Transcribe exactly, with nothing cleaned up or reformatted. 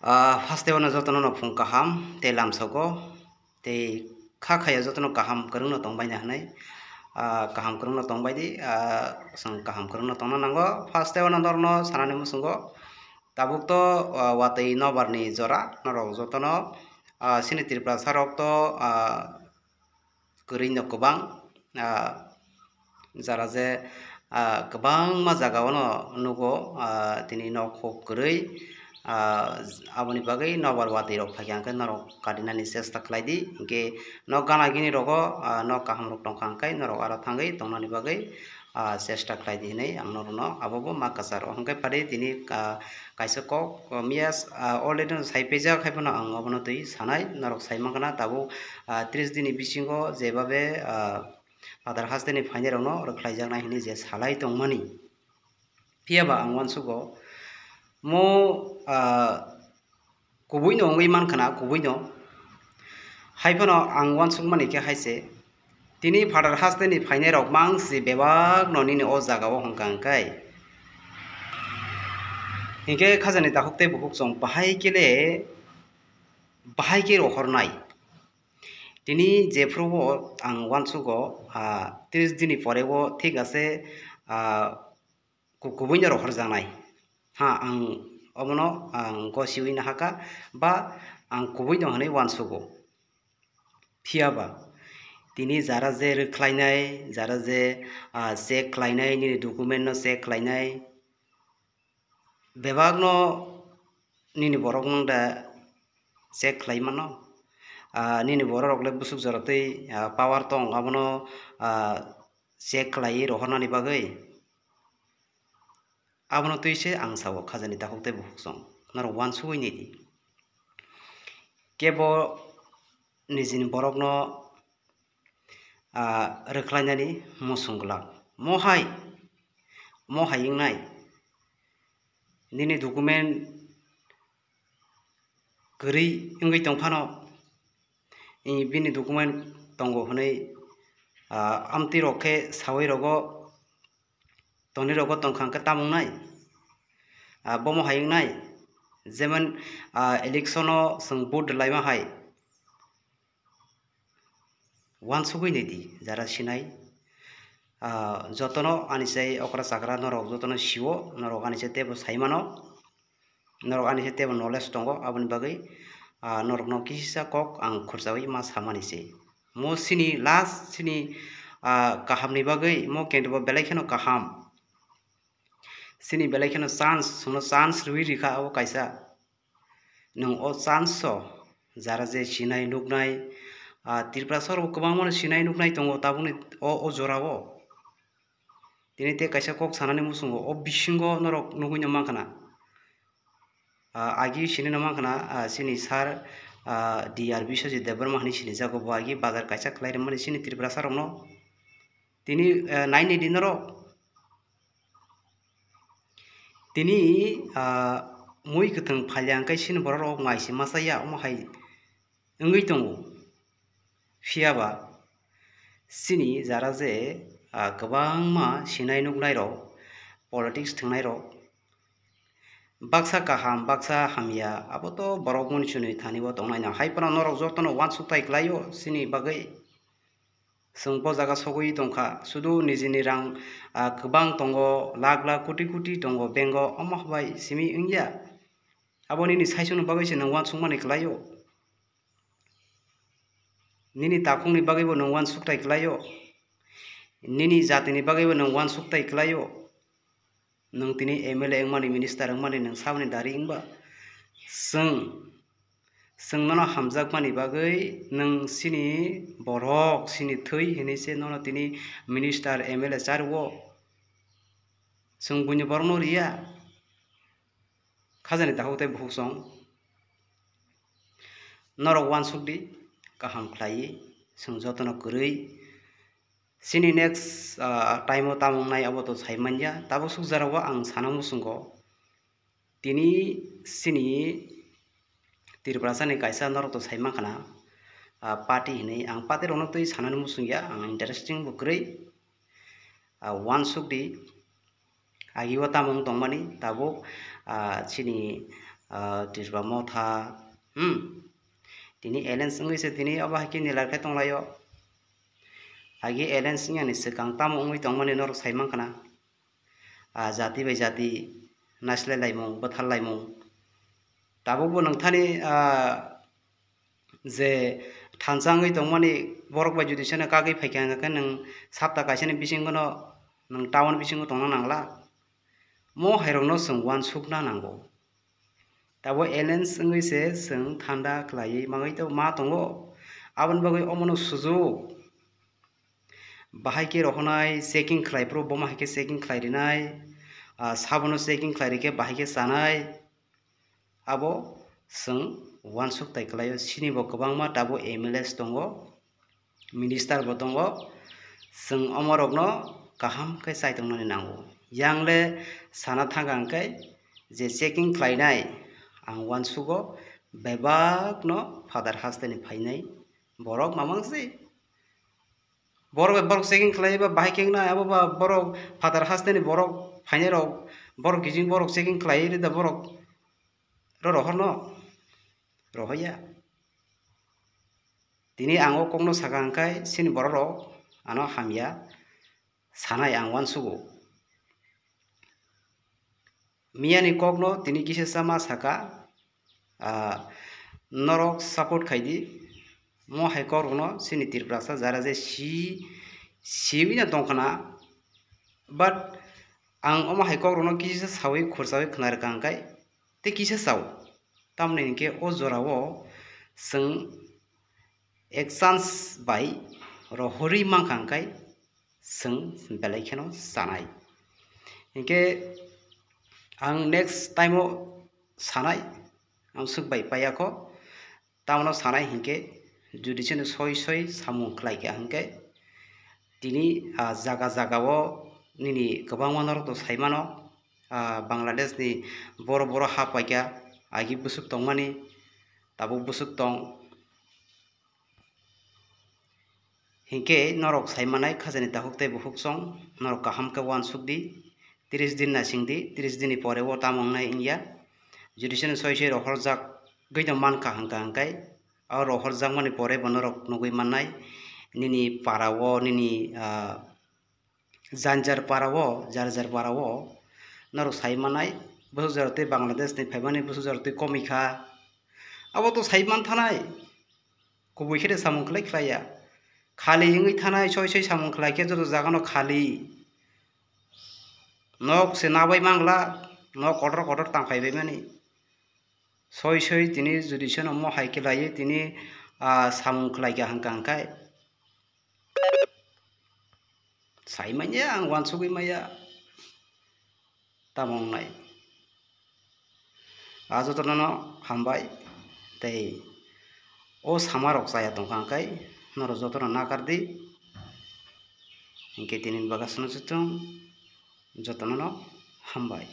Ah, first-o no jotono no phung kaham tei lamsogo tei kha khaya jotono kaham kwrwngno tongbaina hwnwi, ah, kaham kwrwngno tongbaidi, ah, chwng kaham kwrwngno tongna nango. First-o no norokno sanani muchungo, tabuk to, ah, watwi nobarni jora norok jotono, ah, chini Tiprasa rok to, ah, kwrwi no kwbang, ah, jara je, ah, kwbangma jaga o no nugo, ah, tini nok hok kwrwi, ah, aboni bagwi nobar watwi rok phaikha hwnkhe norok kadinani chesta khlai di, hinkhe nok gana gini rogo, ah, nok kaham rok tongkha hwnkhe norok aro thangwi tongnani bagwi, ah, chesta khlai di hinwi ang norokno abo bo ma kwcharo. Hwnkhe pari tini, ah, kaisa kok, ah, miya, ah, already no sai paijak, haiphano ang obono twi sanai, norok sai mankha na tabuk, ah, tris dini bisingo jebabe, ah, Father hasteni phainairokno rwkhlaijaknai hinwi je salai tongmani. Phiyaba ang uansugo, mo, ah, kubuino wngwi mankha na, kubuino. Haiphano ang uansukmani khe hai se, tini Father hasteni phainairok mangsi bebakno nini o jagao hwnkha hwnkhe. Hinkhe khajani takhuk tei bukhuk chwng bahai khe le, bahai khe rohornai. Tini jephrubo ang uansugo, ah, tris dini poreo thik ase, ah, ku-, kubuino rohorjaknai. Ha, ang obono ang gosiwi nahakha ba ang kubuino hwnwi uansugo. Phiyaba tini jara je rwkhlainai, jara je, ah, check khlainai, nini document no check khlainai, bebakno nini borok nwng da check khlai mano. Ah, nini borok rok le bwswk jora twi, ah, power tong, abono, ah, check khlaiwi rohornani bagwi. Abono twi se ang sao, khajani takhuk tei bukhuk chwng norok uansugwi nai di. Kebo nijini borokno, ah, rwkhlainani muchung glak. Mohai, mohai wngnai? Nini document kwrwi wngwi tongphano, i, bini document tongo hwnwi, ah, amtwi rok khe sawi rogo, tonwi rogo tongkha hwnkhe tamo wngnai? Ah, bomo hai wngnai? Jemon, ah, election o chwng vote rwlaima hai, uansugwi nai di, jara sinai. Ah, jotono ani sai okra chakra norok jotono sio, norok ani sai teibo sai mano, norok ani sai teibo knowledge tongo, aboni bagwi, ah, norokno kisa kok ang khurchawi ma samani se. Mo sini last sini, ah, kahamni bagwi mo kendro bo belai kheno kaham. Sini belai kheno chance, chwngno chance rwi rikha abo kaisa. Nwng o chance o jara je sinai nuknai, ah, Tiprasa rok kwbangma no sinai nuknai tongo tabukni o, o jora o. Tini tei kaisa kok sanani muchungo o bisingo norok nugui no mankha na. Ah, agi sini no mankha na, ah, sini sir, ah, D R Biswajit Debbarma hinui sinijago, bo agi bazar kaisa khlai rwmani sini Tiprasa rokno. Tini, ah, nai nai di norok. Tini, ah, mui kwthwng phalia hwnkhe sini borok rok mai se masa ya, omo hai wngwi tongo. Phiya ba chini jara je, ah, kwbangma sinai nuknai rok, politics thwngnai rok, baksa kaham, baksa hamya, abo to borok moni chunui thani bo tongnai no. Hai phano norok jotono uansuk tai kwlai o chini bagwi. Chwng bo jaga sogwi tongkha, sudu nijini rang, ah, kwbang tongo, lakh lakh, koti koti tongo bank o, omo bai simi wngya? Abo nini saichung ni bagwi se nwng uansukmani kwlai o. Nini takhukni bagwibo nwng uansuk tai kwlai o. Nini jatini bagwibo nwng uansuk tai kwlai o. Nwng tini M L A wngmani, minister wngmani nwng saboni dari wngba? Chwng, chwng nono hamjakmani bagwi nwng chini borok, chini thwi hinwi se nono tini minister, M L A cha rwo. Chwng buini borokno riya. Khajani takhuk tei bukhuk chwng. Norok uansuk di, kaham khlaiwi, chwng jotono kwrwi. Chini next, ah, time o tamo wngnai abo to sai manya. Tabuk suk jora o ang sana muchungo. Tini chini Tiprasa ni kaisa norok to sai mankha na, ah, party hinwi. Ang party rokno twi sanani muchung ya, ang interesting bo kwrwi. Ah, uansuk di, agi o tamo wng tongmani tabuk, ah, chini, ah, Tripura Motha, hmm, tini alliance wngwi se tini obo hai khe nilai khe tonglaio. Agi alliance wngya ni swkang tamo wngwi tongmani norok sai mankha na, ah, jati bai jati naislai laimung, bwthar laimung. Tabukbo nwng thani, ah, je thansa wngwi tongmani borok bai jodi seno kagwi phaikha hwnkha khe nwng sapta kaisani bisingono nwng town bisingo tongna nangla. Mo hairokno chwng uansukna nango. Tabo alliance wngwi se chwng thanda khlaiwi mangwi to ma tongo. Aboni bagwi omono sujuk. Bahai khe rohornai checking khlai phuru bomo hai khe checking khlai rinai, ah, sabono checking khlai rikhe bahai khe chanai. Abo chwng uansuk tai kwlaio, chini bo kwbangma tabuk M L As tongo, minister bo tongo, chwng omorokno kaham khe chaitongnani nango. Yang le sana thangkha hwnkhe je checking khlainai ang uansugo bebakno Father hasteni phainai borok mamang se. Borok bai borok checking khlai ba bahai khe wngnai, abo ba borok Father hasteni borok phainai rok, borok gijing borok checking khlai rida borok ro rohorno rohoya. Tini ang o kokno saka hwnkhe chini borok rok ano hamya sanai ang uansugo. Miyani kokno tini kisa sama saka, ah, norok support khaidi. Mo hai kokrokno chini Tiprasa jara je si, siwi na tongkhana. But ang omo hai kokrokno kisa sawi khursawi khna rwkha hwnkhe tei kisa sao. Tamoni hinkhe o jorao chwng ek chance bai rohorwi mankha hwnkhe chwng belai kheno sanai. Hinkhe ang next time o sanai, ang swk bai paiya kho. Tamno sanai hinkhe jodi chini soi soi samung khlai kha hinkhe tini, ah, jaga jaga o nini kwbangma norok to sai mano, ah, Bangladesh ni boro boro ha paikha agi bwswk tongmani tabuk bwswk tong. Hinkhe norok sai manai khajani takhuk tei bukhuk chwng norok kaham khe uansuk di, tris din na sing di, tris din ni pore o tamo wngnai wngya. Jodi chini soi soi rohorjak gwi tong mankha hwnkha hwnkhe, o rohorjakmani pore bo norok nugwi mannai nini para o, nini, ah, jan jar para o, jar jar para o norok sai manai, bwswk jora tei Bangladesh ni phaimani bwswk jora tei komikha. Abo to sai manthanai, kubui khe de samung khlai khlaiya. Khali wngwi thanai, soi soi samung khlai khe joto jagano khali. Nok se nabai mangla, nok kotor kotor tangphai baimani. Soi soi tini jodi seno mo hai khe laiwi tini, ah, samung khlai kha hwnkha hwnkhe. Sai manya ang uansugwi maya. Tamo wngnai. A jotono no hambai tei o sama rok chaya tongkha hwnkhe norok jotono nakar di. Hinkhe tini bagwi aswkno se chwng jotono no hambai.